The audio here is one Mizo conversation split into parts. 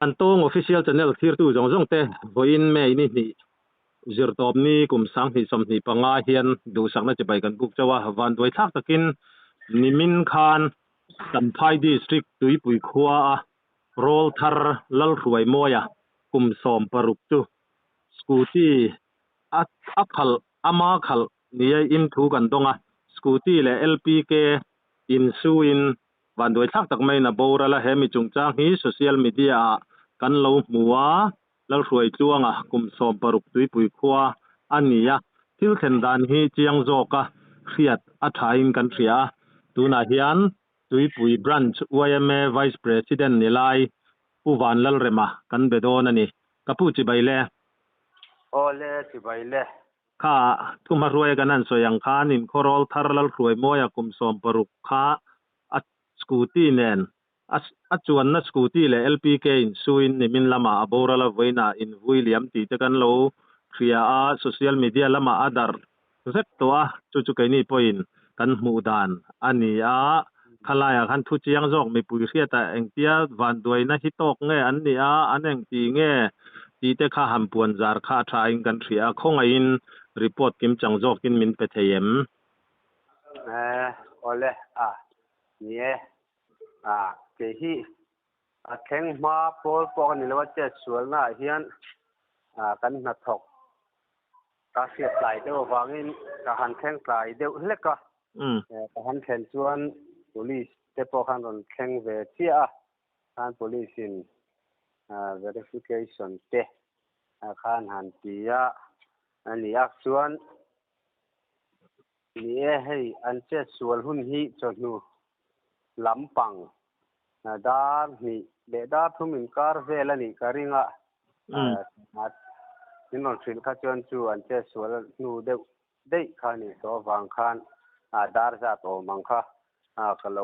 An tawng official channel thirtu zawng zawng te vawiin May ni hnih zirtawp ni kum 2025 hian duhsakna chibai kan buk chauh a, vanduai thlak takin nimin khan Champhai District Tuipui khua a Rawlthar Lalhruaimawia kum 16 chu scooty a a khalh ama khalh nia in thu kan dawng a, scooty leh LPK insuin Vanduai thlak tak maiin a boral a, he mi chungchang hi social media ah kan lo hmu a, Lalhruaitluanga kum 16 tuipui khua a ni a, thil thlen dan hi chiang zawka hriat a thain kan hria a, tunah hian Tuipui Branch yma Vice President ni lai Pu Vanlalrema kan be dawn a ni. Ka pu chibai le. Aw le, chibai le. Kha thuhmahruaia kan han sawi ang khan inkhawrawl thar Lalhruaimawia kum 16 kha a scooty nen a chuanna scooty leh LPK insuin nimin lamah a boral a vawiinah invui liam tih te kan lo hria a, social media lamah a darh vek tawh a, chu chu keini pawhin kan hmuh dan a ni a. Khalaiah khan thu chiang zawk mipui hriatah engtia vanduaina hi tawk nge an nih a, an engti nge tih te kha han puan zar kha a tha in kan hria a, khawngaihin report kim chang zawkin min pe thei em? Eh, awle, a, ni e, a, kei hi a thleng hma pawl pawh ka ni lo a, chet sualnaah hian a, kan hnathawk ka hriat tlai deuh avangin ka han thleng tlai deuh hlek a, ka han thlen chuan police te pawh khan rawn thleng ve chiah a, khan police in verification te khan han ti a, ani ak chuan ni e hei an chet sual hun hi chawhnu lampang dar hnih leh dar thum inkar vel a nih ka ring a, min rawn hrilh kha chuan chu an chet sual hnu deuh daih kha a nih tawh avang khan dar zat awm ang kha ka lo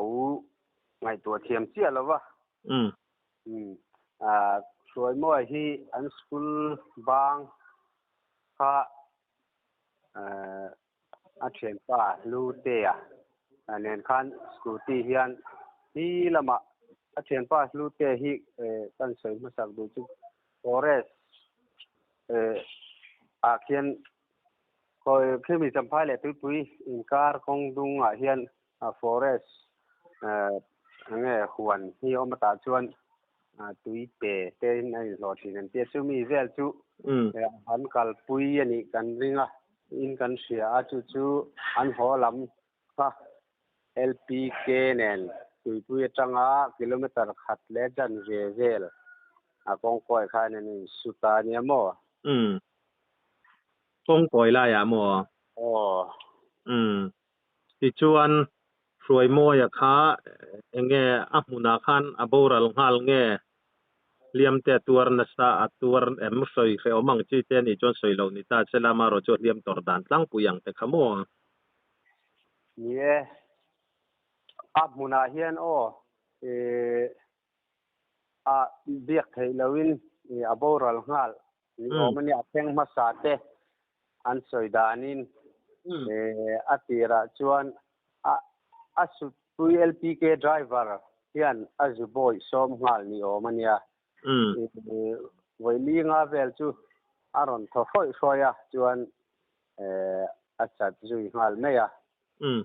ngaihtuah thiam chiah lo va. Hruaimawia hi an school bang kha a thianpa Hlutea nen khan scooty hian hi lamah a thianpa Hlutea hi kan sawi hmasak duh chu forest ah khian khawi khimi Champhai leh Tuipui inkar kawng dungah hian forest enge huan hi a awm a tah chuan tui pe te in a inhlawh thin an tia chumi vel chu an kalpui a nih kan ring a in kan hria a chu chu an haw lam kha LPK nen tuipui atanga kilometer khat leh jan ve vel a kawngkawi khan an insu ta a nia maw? Umm. Kawngkawi laiah maw? Aw. Umm. Tichuan Hruaimawia kha enge a hmunah khan a boral nghal nge hliam te a tuar nasa a tuar em sawi hrehawm ang chi te anih chuan sawi loh ni ta se lama erawh chu a hliam tawrh dan tlangpui ang te kha maw? Ni e, a hmunah hian aw ih a biak theih lohin a boral nghal ni awm a nia, a thleng hmasa te an sawi danin a tirah chuan a a sutpui LPK driver hian a zu bawih sawm nghal ni awm a nia. Vawi li nga vel chu a rawn thaw hrawih hrawih a, chuan a chat zui nghal mai a.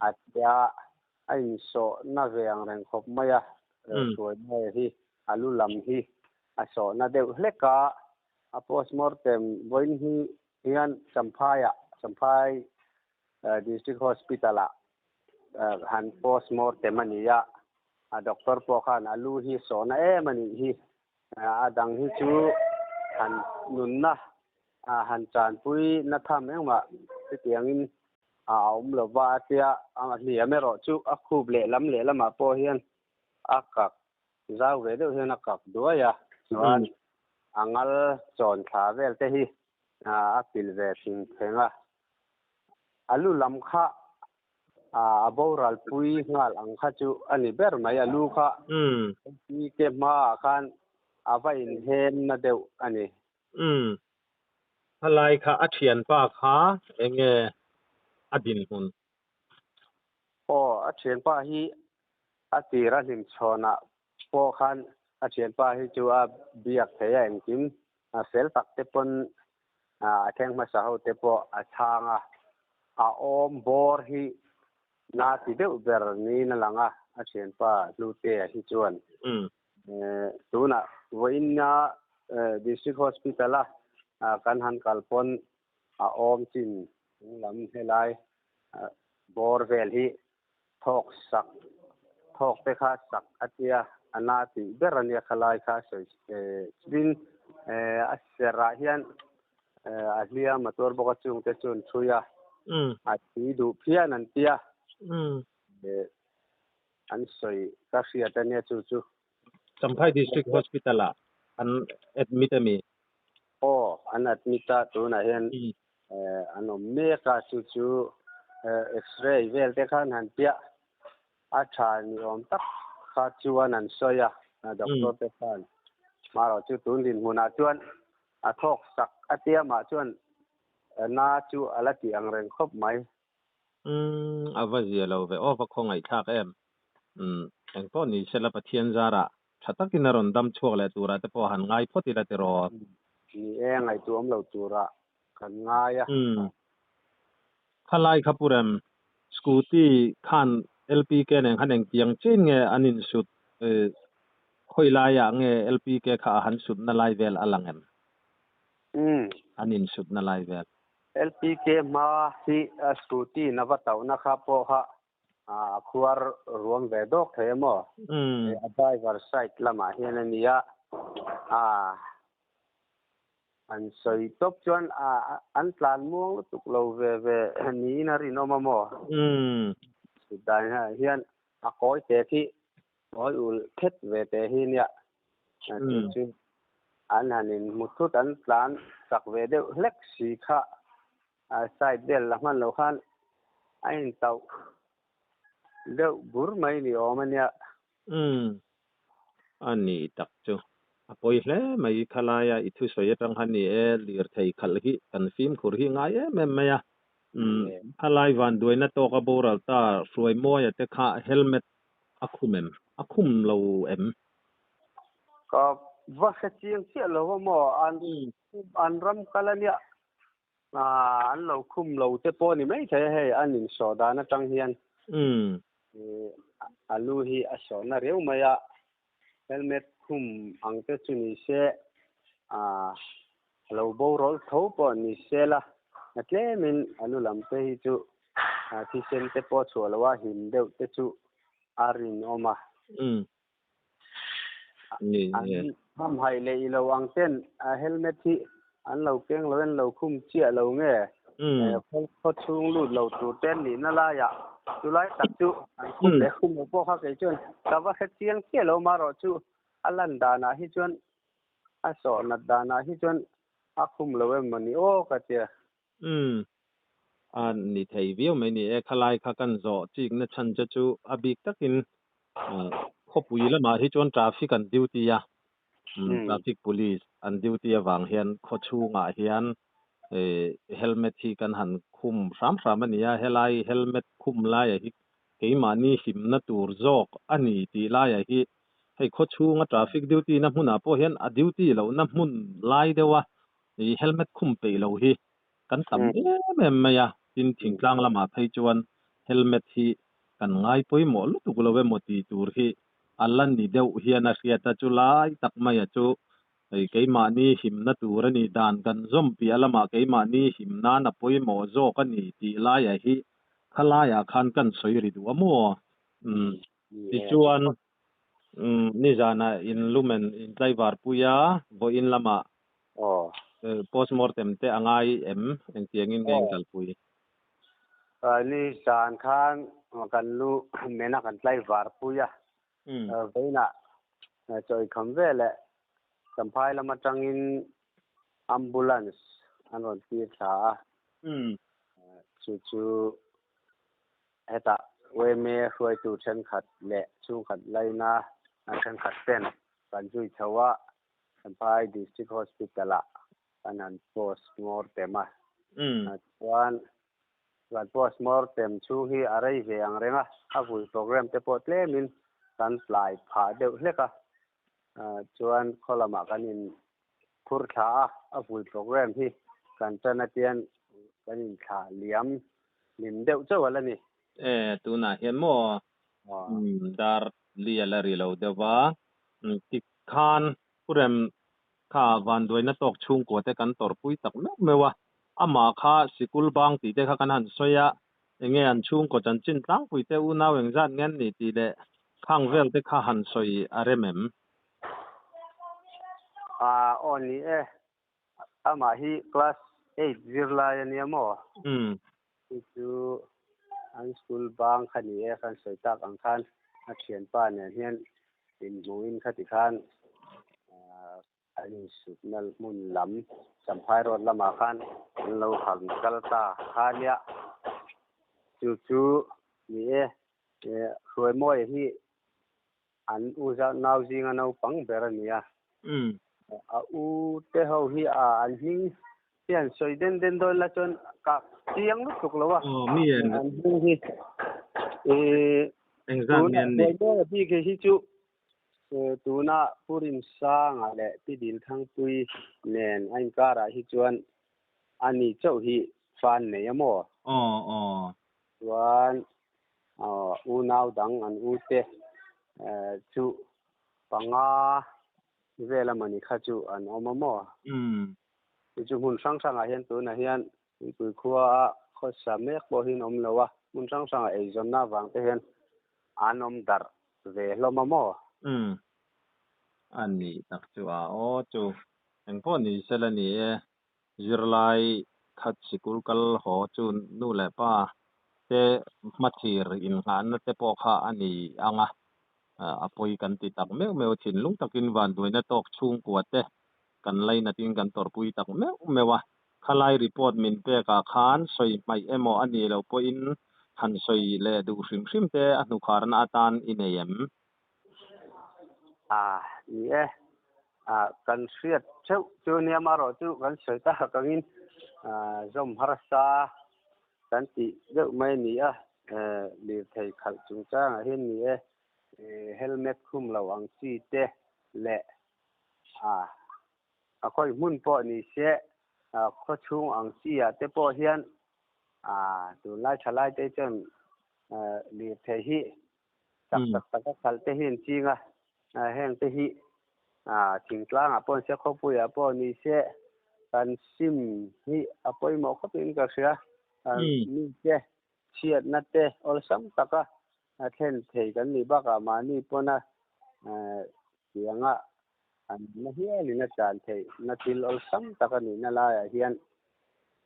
A tia a insawhna ve ang reng khawp mai a, hruaina hi a lu lam hi a sawhna deuh hlek a, a postmortem vawiin hi hian Champhaiah, Champhai District Hospital-ah han postmortem a ni a, a doctor pawh khan a lu hi sawhna em a nih hi, a dang hi chu han nunna han chanpui na tham engmah chutiangin a awm lo va a tia, a hliam erawh chu a khup lehlam lehlamah pawh hian a kak zau ve deuh hian a kak duai a, chuan a ngal chawn thla vel te hi a pil ve thing theng a, a lu lam kha a boral pui nghal ang kha chu a ni ber mai, a lu kha ke hmaah khan a va inhem na deuh a ni. Umm. Khalai kha a thianpa kha enge a dinhmun? Aw, a thianpa hi a tir a hlimchhawnah pawh khan A thianpa hi chu a biak thei a engkim fel tak te pawn a thleng hmasa ho te pawh a chhang a, a awm bawr hi na ti deuh ber niin a lang a, a thianpa Hlutea hi chuan tunah vawiinna District Hospital a kan han kal pawn a awm chin lam helai bawr vel hi Thawk sak, thawk te kha sak a tia, a na tih ber a nia khalai kha a sawi tin a serah hian a hliam a tuar bawk a chung te chuan thui a, a thi duh phian an tia, an sawi ka hriat a nia chu chu. Champhai District Hospital ah an admit a mi? Aw, an admit a, tunah hian an awm mek a, chu chu x-ray vel te khan han piah a tha ni awm tak kha chuan an sawi a, doctor te khan. Marawh chu tun dinhmunah chuan a thawk sak a tia mah chuan na chu a la tih ang reng khawp mai. Umm, a va zia lo ve aw, va khawngaihthlak em. Umm, engpawh ni sela Pathian zarah Tha takin a rawn dam chhuak leh turah te pawh han ngai phawt ila tiraw? Ni e, ngaihtuah awm lo turah kan ngai a. Umm. Khalai kha Pu Rem, Scooty khan LPK nen khan engtiang chin nge an insut khawi laiah nge LPK kha a han sutna lai vel a lang em? Umm. An insutna lai vel. LPK hma hi Scooty in a va tauhna kha pawh kha A khuar ruam ve dawk thei a maw? A driver side lamah hian a nia. A an sawi tawp chuan an tlan muang lutuk lo ve ve niin a rinawm a maw? Chutah hian a kawi te khi kawi ulh phet ve te hi nia. Chu chu an han inhmu thut an tlan chak ve deuh hlek si kha. A side vel la hman loh khan a intauh deuh bur mai ni awm a nia. Umm. A ni tak chu. A pawi hle mai khalaia i thusawi atang khan ni e, lirthei khalh hi kan fimkhur hi ngai em em mai a. Umm. Khalai vanduaina tawka boral ta Hruaimawia te kha helmet a khum em? A khum lo em? Ka va hre chiang chiah lo a maw? An ram kal a nia. An lo khum lo te pawh a ni mai thei a hei an insawh dan atang hian a lu hi a sawhna riau mai a, helmet khum ang te chu ni se a lo borawl tho pawh ni se la tlemin a lu lam te hi chu thisen te pawh chhuah loh a him deuh te chu a rinawm a. An hamhaih leh i lo ang ten helmet hi an lo keng lo in lo khum chiah lo nge khaw chhung lut lo tur te an nihna laiah chulai tak chu an khum leh khum lo pawh kha kei chuan ka va hre chiang chiah lo marawh chu a lan danah hi chuan a sawh nat danah hi chuan a khum lo em mawni aw ka tia. Umm. A ni thei viau mai ni e. Khalai kha kan zawh chikna chhan che chu a bik takin khawpui lamah hi chuan traffic an duty a, traffic police an duty avang hian khaw chhungah hian helmet hi kan han khum hram hram a ni a, helai helmet khum laia hi keimahni himna tur zawk a ni tih laia hi hei khaw chhunga traffic duty na hmunah pawh hian a duty lohna hmun lai deuha I helmet khum peih lo hi kan tam em em mai a, tin thingtlang lamah phei chuan helmet hi kan ngai pawimawh lutuk lo emaw ti tur hi a la ni deuh hian a hriat a, chu lai tak maia chu hei keimahni himna tur a ni, dan kan zawm piah lamah keimahni him nan a pawimawh zawk a ni tih laia hi khalaiah khan kan sawi ri duh a maw? Umm tichuan Umm nizanah in lumen in tlaivar pui a, vawiin lamah postmortem te a ngai em? Engtiangin nge in kalpui? Nizan khan kan lu mena kan tlaivar pui a, vawiinah chawikham veleh Champhai lam atangin ambulance an rawn tir thla a, chu chu Hetah yma hruaitu thenkhat leh chhungkhat laina thenkhat ten kan zui chho a, Champhai District Hospital-ah kan han post mortem a. Chuan kan post mortem chhung hi a rei ve ang reng a, a vui program te pawh tlemin kan tlai phah deuh hlek a. Chuan khaw lamah kan in phur thla a, a vui program hi kan tan atian kan in thla liam hlim deuh chauh a la ni. E, tunah hian maw dar li a la ri lo deuh va, tikhan Purem kha vanduaina tawk chhungkua te kan tawrhpui tak meuh meuh a, amah kha sikul bang tih te kha kan han sawi a, enge an chhungkaw chanchin tlangpui te unau engzat nge an nih tih leh khang vel te kha han sawi a rem em? Aaa aw ni e, amah hi class eight zirlai a nia maw? Umm. Chu chu an school bang kha ni e, kan sawi tak ang khan a thianpa nen hian inhmuhin khati khan an insutna hmun lam Champhai road lamah khan an lo han kal ta kha nia. Chu chu ni e, Hruaimawia hi an u nau zinga naupang ber a ni a. A u te ho hi a an hming hian sawi den den dawn la chuan ka chiang lutuk lo a. An hming hi Engzat nge an nih? Hruaimawia bik hi chu Tuna Pu Rimsanga leh Pi Dilthangpui nen a inkarah hi chuan a ni chauh hi fa an nei a maw? Aw aw. Chuan unau dang an ute chu panga vel amawni kha chu an awm a maw? Umm. Chu chu hmun hrang hrangah hian tunah hian Tuipui khua a khawsa mek pawh hi an awm lo a, hmun hrang hrangah eizawnna avang te hian an awm darh ve hlawm a maw? Umm. A nih tak chu a aw chu. Engpawh ni sela ni e, zirlai khat sikul kal haw chu nu leh pa te hmathlir inngahna te pawh kha a ni ang a, a pawi kan ti tak meuh meuh thinlung takin vanduaina tawk chhungkua te kan lainatin kan tawrhpui tak meuh meuh a. Khalai report min pekah khan sawi hmaih emaw a nih loh pawhin han sawi leh duh hrim hrim te a hnukharna atan i nei em? A, ni e. A, kan hriat theuh chu nia marawh chu kan sawi tak angin zawm harsa kan tih deuh mai a ni a, lirthei khalh chungchangah hian ni e, helmet khum lo ang chi te leh a, A khawi hmun pawh ni se, khaw chhung ang chi ah te pawh hian tunlai thalai te chuan lirthei hi chak tak tak a khalh te hi an ching a, heng te hi thingtlang ah pawh ni se, khawpui ah pawh ni se kan sim hi a pawimawh khawp in ka hria, mi te chhiatna te awlsam taka thlen thei kan nih bakah mahni pawna tianga an na hialin a chan theih na thil awlsam tak a nihna laiah hian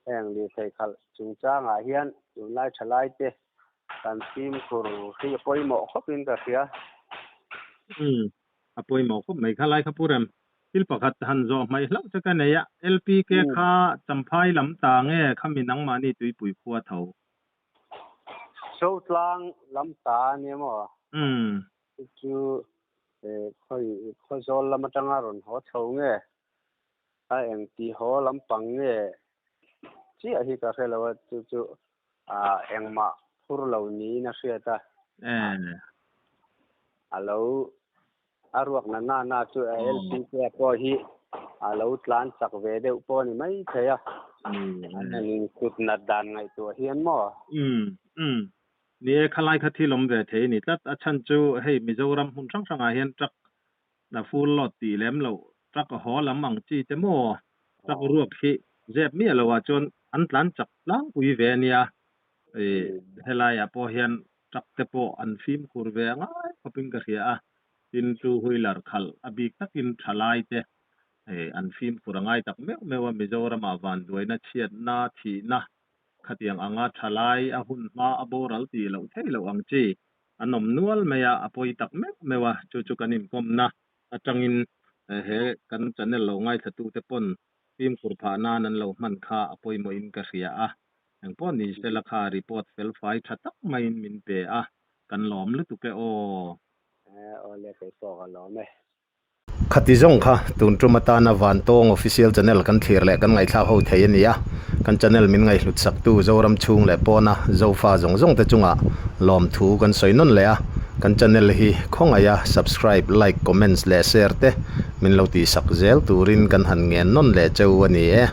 heng lirthei khalh chungchangah hian tunlai thalai te kan fimkhur hi a pawimawh khawpin ka hria. Umm, a pawimawh khawp mai kha lai kha Pu Rem. Thil pakhat han zawh hmaih hlauh che ka nei a, LPK kha Champhai lam ta nge khami nangmahni tuipui khua tho? Sotlang lam ta a nia maw? Umm. Chu chu khawi khaw zawl lam atanga rawn haw chho nge a eng tih haw lampang nge chiah hi ka hre lo a, chu chu engmah phur lo niin a hriat a. A lo a ruak na na na chu LPK pawh hi a lo tlan chak ve deuh pawh a ni mai thei a, an inkut nat dan ngaihtuah hian maw? Umm umm. Ni e, khalai kha thil awm ve thei a ni tlat. A chhan chu hei Mizoram hmun hrang hrangah hian truck la full load tih lem loh, truck haw lam ang chi te maw truck ruak hi zep miah loh ah chuan an tlan chak tlangpui ve a nia. Ih helaiah pawh hian truck te pawh an fimkhur ve a ngai khawpin ka hria a. Tin, two wheeler khalh a bik takin thalai te an fimkhur a ngai tak meuh meuh a. Mizoramah vanduaina, chhiatna, thihna Khatiang anga thalai a hun hma a boral tih loh theih loh ang chi an awm nual mai a, a pawi tak meuh meuh a, chu chu kan inkawmna atangin he kan channel lo ngaithlatute pawn fimkhur phah nan an lo hman kha a pawimawhin ka hria a, engpawh ni sela kha report felfai tha tak maiin min pe a, kan lawm lutuk e aw. Awle kei pawh ka lawm e. Khati zawng kha tun tum atana Vantawng Official Channel kan thlir leh kan ngaihthlak ho thei a ni a, kan channel min ngaihhlut saktu Zoram chhung leh pawna Zofa zawng zawng te chungah lawmthu kan sawi nawn leh a. Kan channel hi khawngaih a subscribe, like, comments leh share te min lo tihsak zel turin kan han ngen nawn leh cheu a ni e.